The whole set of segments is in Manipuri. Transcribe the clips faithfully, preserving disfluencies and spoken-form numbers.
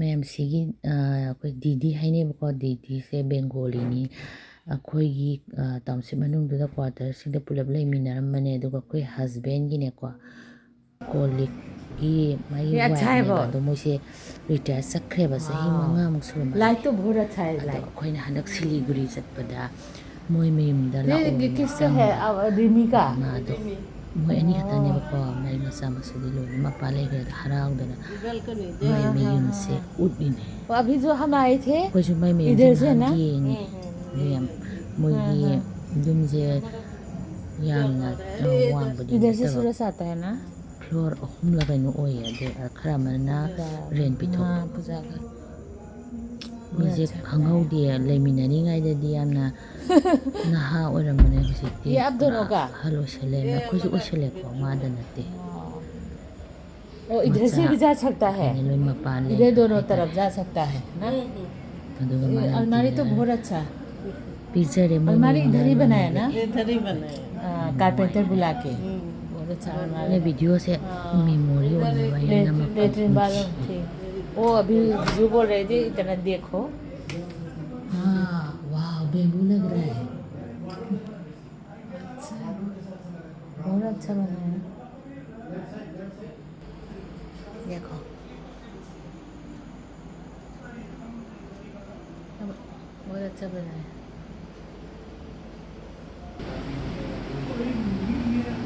ꯃꯌꯥꯝꯁꯤꯒꯤ ꯑꯩꯈꯣꯏ ꯗꯤꯗꯤ ꯍꯥꯏꯅꯩꯕꯀꯣ꯫ ꯗꯤꯗꯤꯁꯦ ꯕꯦꯡꯒꯣꯂꯤꯅꯤ꯫ ꯑꯩꯈꯣꯏꯒꯤ ꯇꯥꯎꯟꯁꯤꯞ ꯃꯅꯨꯡꯗꯨꯗ ꯀ꯭ꯋꯥꯇꯔꯁꯤꯡꯗ ꯄꯨꯂꯞ ꯂꯩꯃꯤꯟꯅꯔꯝꯕꯅꯦ꯫ ꯑꯗꯨꯒ ꯑꯩꯈꯣꯏ ꯍꯁꯕꯦꯟꯒꯤꯅꯦꯀꯣ, ꯀꯣꯜ ꯂꯤꯛꯀꯤ ꯃꯥꯒꯤ ꯋꯥꯏꯐꯅꯦꯕ꯫ ꯑꯗꯣ ꯃꯣꯏꯁꯦ ꯔꯤꯇꯥꯌꯔ ꯆꯠꯈ꯭ꯔꯦꯕ, ꯆꯍꯤ ꯃꯉꯥꯃꯨꯛ ꯁꯨꯔꯝꯃꯅꯤ꯫ ꯑꯗꯣ ꯑꯩꯈꯣꯏꯅ ꯍꯟꯗꯛ ꯁꯤꯂꯤꯒꯨꯔꯤ ꯆꯠꯄꯗ ꯃꯣꯏ ꯃꯌꯨꯝꯗ ꯂꯥꯛꯑꯣꯅ ꯆꯪꯕ꯫ ꯃꯥꯗꯣ ꯃꯣꯏ ꯑꯅꯤ ꯈꯛꯇꯅꯦꯕꯀꯣ, ꯃꯔꯤ ꯃꯆꯥ ꯃꯁꯨꯗꯤ ꯂꯣꯏꯅ ꯃꯄꯥ ꯂꯩꯈ꯭ꯔꯦ꯫ ꯑꯗꯣ ꯍꯔꯥꯎꯗꯅ ꯃꯣꯏ ꯃꯌꯨꯝꯁꯦ ꯎꯠꯂꯤꯅꯦ꯫ ꯑꯩꯈꯣꯏꯁꯨ ꯃꯣꯏ ꯃꯌꯨꯝꯁꯦ ꯉꯥꯏꯍꯥꯛ ꯌꯦꯡꯉꯦ꯫ ꯑꯗꯨ ꯌꯥꯝ, ꯃꯣꯏꯒꯤ ꯌꯨꯝꯁꯦ ꯌꯥꯝꯅ ꯋꯥꯡꯕꯗꯤ ꯅꯠꯇꯕ꯫ ꯐ꯭ꯂꯣꯔ ꯑꯍꯨꯝꯂ ꯀꯩꯅꯣ ꯑꯣꯏꯌꯦ꯫ ꯑꯗꯨ ꯈꯔ ꯑꯃꯅ ꯔꯦꯟ ꯄꯤꯊꯣꯛꯄ꯫ ꯃꯤꯁꯦ ꯈꯪꯍꯧꯗꯦ, ꯂꯩꯃꯤꯟꯅꯔꯤꯉꯩꯗꯗꯤ ꯌꯥꯝꯅ ꯅꯍꯥ ꯑꯣꯏꯔꯝꯕꯅꯦ, ꯍꯧꯖꯤꯛꯇꯤ ꯄꯨꯔꯥ ꯑꯍꯜ ꯑꯣꯏꯁꯜꯂꯦ꯫ ꯑꯩꯈꯣꯏꯁꯨ ꯑꯣꯏꯁꯜꯂꯦꯀꯣ, ꯃꯥꯗ ꯅꯠꯇꯦ꯫ ओ, इधर से भी जा सकता है। ꯂꯣꯏ ꯃꯄꯥꯟ ꯂꯩ ꯏधर दोनों ꯍꯥꯏꯇꯥꯔꯦ꯫ तरफ जा सकता है ना। ꯑꯗꯨꯒ ये ꯃꯥꯅ अलमारी तो ꯄꯤꯖꯔꯦ꯫ बहुत अच्छा। ꯄꯤꯖꯔꯦ, ꯃꯣꯏ अलमारी ꯃꯌꯨꯝꯗ ꯏꯙꯔ ꯍꯤ ꯕꯅꯥꯌꯥ ꯂꯣꯏꯅꯃꯛ ꯅꯥ? ꯏꯙꯔ ꯍꯤ ꯕꯅꯥꯌꯥ꯫ ꯀꯥꯔꯄꯦꯟꯇꯔ ꯕꯨꯂꯥ ꯀꯦ꯫ बहुत अच्छा अलमारी ꯅ है। ꯚꯤꯗꯤꯑꯣꯁꯦ ꯃꯦꯃꯣꯔꯤ ꯑꯣꯏꯅꯕ ꯑꯩꯅ ꯅꯝꯃꯛꯄꯅꯤ꯫ लेटरिन बाथरूम थी। वो अभी जो बोल रहे थे इतना देखो। हाँ, वाह, बेबू लग रहा है। अच्छा, बहुत अच्छा बना है। देखो, बहुत अच्छा बना है।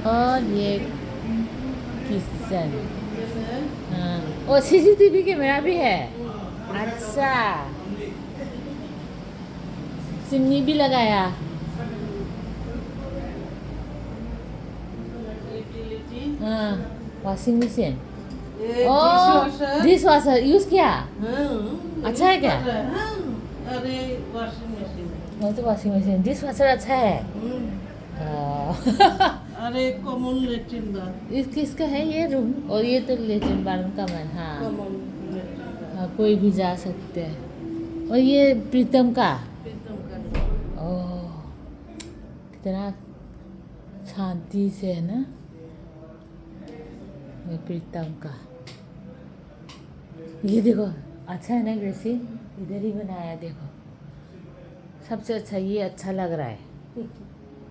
और ये किचन। हाँ, ओ, सीसीटीवी कैमरा भी है। अच्छा, चिमनी भी लगाया। हाँ, वॉशिंग मशीन। ये ओ, dish washer. Dish washer use किया? हाँ, अच्छा है क्या? यूज़ कर रहे हैं। हाँ, अरे, वॉशिंग मशीन है। वो तो वॉशिंग मशीन, डिश वॉशर अच्छा है। हम्म। हाँ। अरे, कॉमन लेटरिन बाथ। इस, किसका है ये रूम? और ये तो लेटरिन बाथरूम का मन, हाँ। Common latrine bath. हाँ, कोई भी जा सकते हैं। और ये प्रीतम का? प्रीतम का। ओह, कितना शांति से है ना, ये प्रीतम का। ये देखो, अच्छा है ना ग्रेसी? इधर ही बनाया, देखो, सबसे अच्छा ये अच्छा लग रहा है।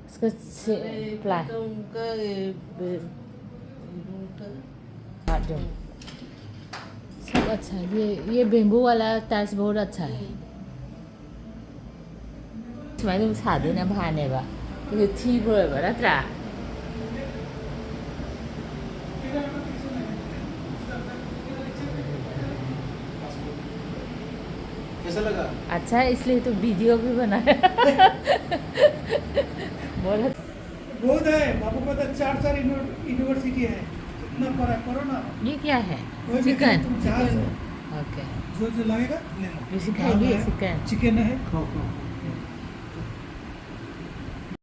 इसका से- अरे, प्ला- तो उनका, ये, बे- उनका हाँ, जो। सब अच्छा है। ये ये बेम्बू वाला टाइल्स बहुत अच्छा है। ꯁꯨꯃꯥꯏꯅ ꯑꯗꯨꯝ ꯁꯥꯗꯣꯏꯅꯦ ꯌꯥꯝ ꯍꯥꯟꯅꯦꯕ꯫ ꯑꯗꯨ ꯊꯤꯕ꯭ꯔꯣꯏꯕ ꯅꯠꯇ꯭ꯔꯥ? कैसा लगा? अच्छा है, इसलिए तो वीडियो भी बनाया। बहुत अच्छा। बहुत है, बाबू को तो चार चार यूनिवर्सिटी है, इतना पढ़ा करो ना। ये क्या है? कोई भी चिकन। तुम जहाज हो। ओके। जो जो लगेगा लेना। ये चिकन, ये चिकन। चिकन है। खाओ, खाओ।